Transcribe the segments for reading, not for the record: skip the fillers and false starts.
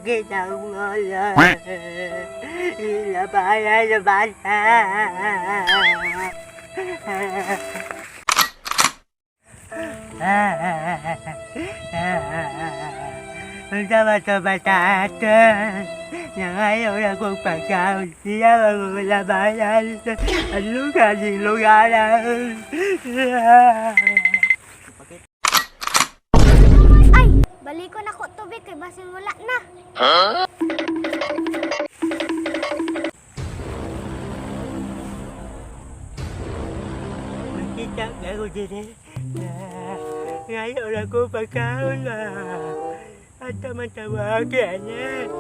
Sakit ang ulo. Labanan, labanan. Unsa ba to, bata? Nangayaw na kong pagkaon. Siya ang labanan. Ang lugar, ang lugar. Ay, balikon ako tubig kay basin wala na. Makita ka ko din. Ngayon na ko pagkaon na. At naman tawagan niya.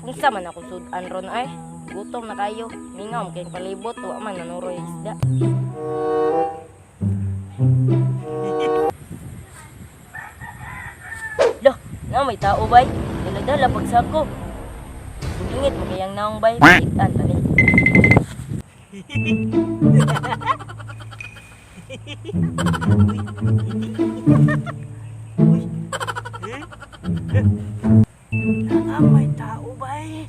Kung sa man ako sudan ron ay, gutom na kayo. Mingaw kayong palibot, wa man nanuroy isda. Lah, na may tao bay. Dala-dala pagsako. Bulingit mo kayang naong bay, balikan tani. Ah, may tao ba eh?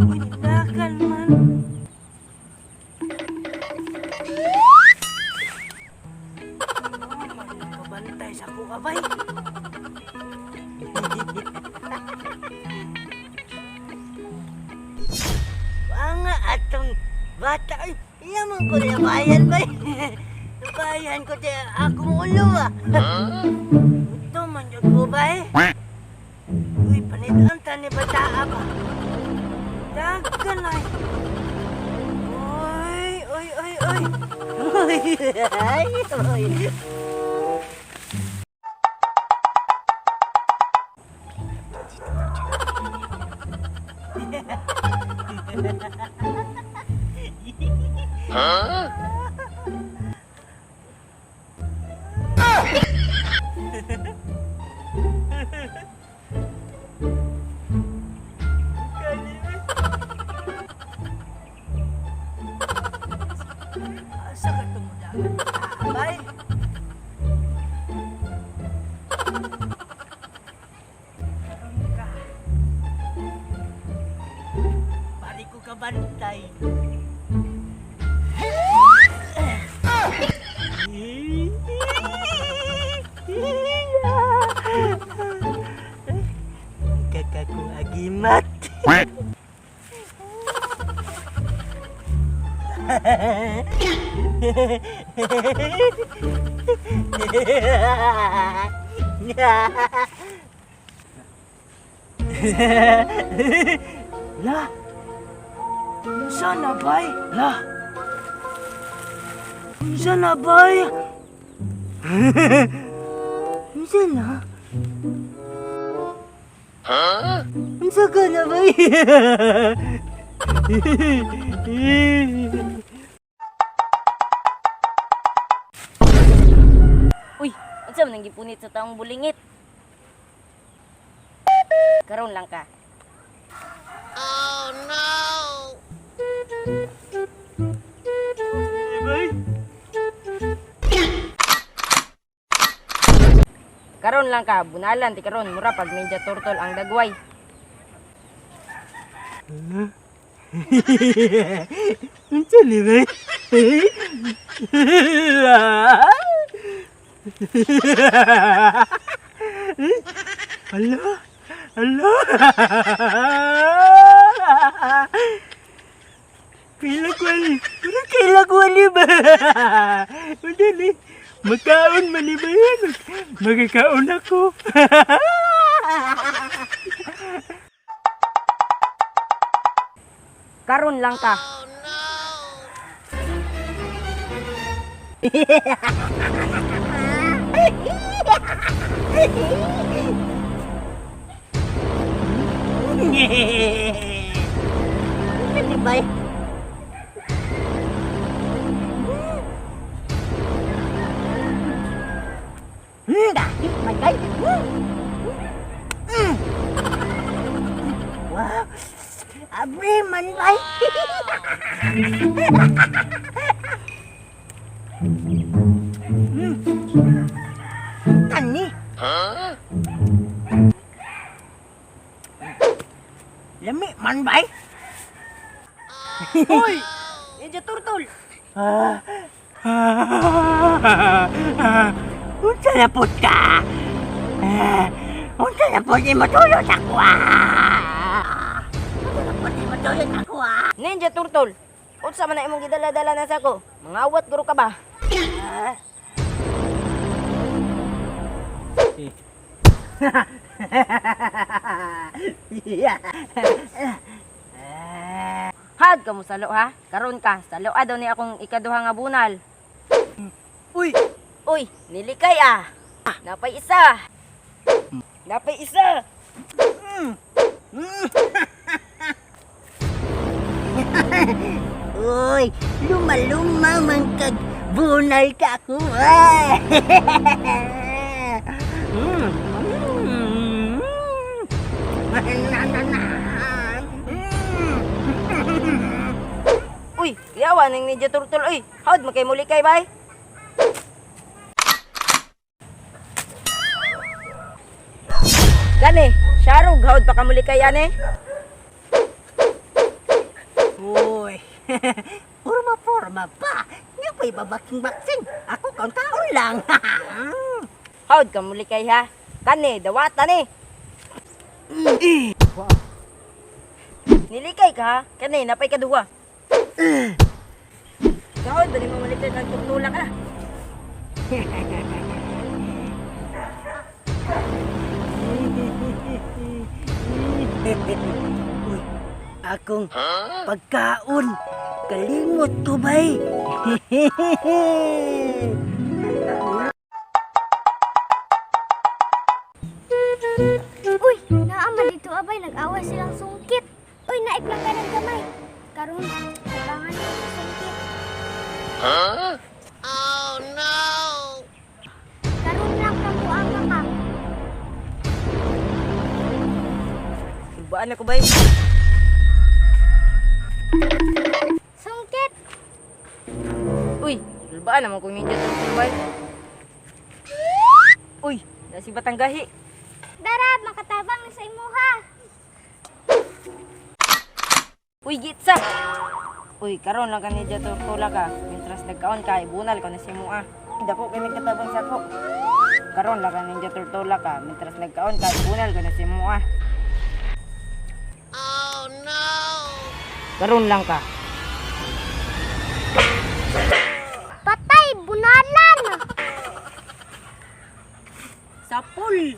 Uy, nakal man. Oh, kabantay sa ko abay. Ang atong bata ay yaman ko na bayan ba? Bayan ko te akong ulo ah. Ito man jud ko ba eh? Uy, panitan ta ni bata ba? Dagan ay. Uy, uy, uy, uy. Uy, ay, uy. Asa ka tumudagan? Abay. Karon ka. Pari ko kabantay. Kakakong agimat. La! Unsa na bay? La! Unsa na bay? Unsa na? Unsa ka na bay? Uy, unsa man ang gipunit sa taong bulingit? Karon lang ka. Bay? Karon lang ka, bunalan ti karon mura pag Ninja Turtle ang dagway. Unsa ni bay? Ala! Ala! Kaila ko ali. Pero kaila ko ali ba? Madali. Magkaon man ni ba yan? Magkakaon ako. Karon lang ka. Unsa ni bay? Dahil magay. Wow. Abri man bay. Man bay? Uy! Ninja Turtle! Ah. Unsa na pud ka? Ah, unsa na pud imo tulot ako ah? Unsa na pud imo tulot ako ah? Ninja Turtle! Unsa man na imong gidala-dala na sa ako? Mangawat guro ka ba? Had ka mo salo ha? Karon ka, salo daw ni akong ikaduha nga bunal. Uy! Uy, nilikay ah. Napay isa. Napay isa. Uy, luma-luma man kag bunal ka ako ah. Mm. Mm. Na, na, na. Mm. Uy, yawa ning Ninja Turtle uy. Howd man kay mulikay bay. Gani, sharog howd pa ka mulikay ane. Uy, porma-porma pa. Nga pa'y babaking-baksing. Ako kang taon lang. Howd ka mulikay ha. Kani, dawata ni. Nilikay ka ha. Kani, napay ka duwa. Kahod, bali mo mulikay kag turtula ka. Uy, akong pagkaon. Kalimot ko bay. Uy, naa man dito abay nag-away silang sungkit. Uy, naiplang ka ng gamay. Karon, tabangan ni sungkit. Huh? Oh no. Karon lang ka buang ka. Ibaan ako bay. Sungkit. Uy, ibaan naman kung Ninja Turtle bay. Uy, nasi Batanggahi. Dara, makatabang ni sa imuha. Uy, gitsa! Uy, karon lang ka Ninja Turtle ka. Mientras nagkaon ka, ibunal ko na si Mua. Dako kay nagkatabang sako. Karon lang ka Ninja Turtle ka. Mientras nagkaon ka, ibunal ko na si Mua. Oh no! Karon lang ka. Patay, bunalan. Sapul!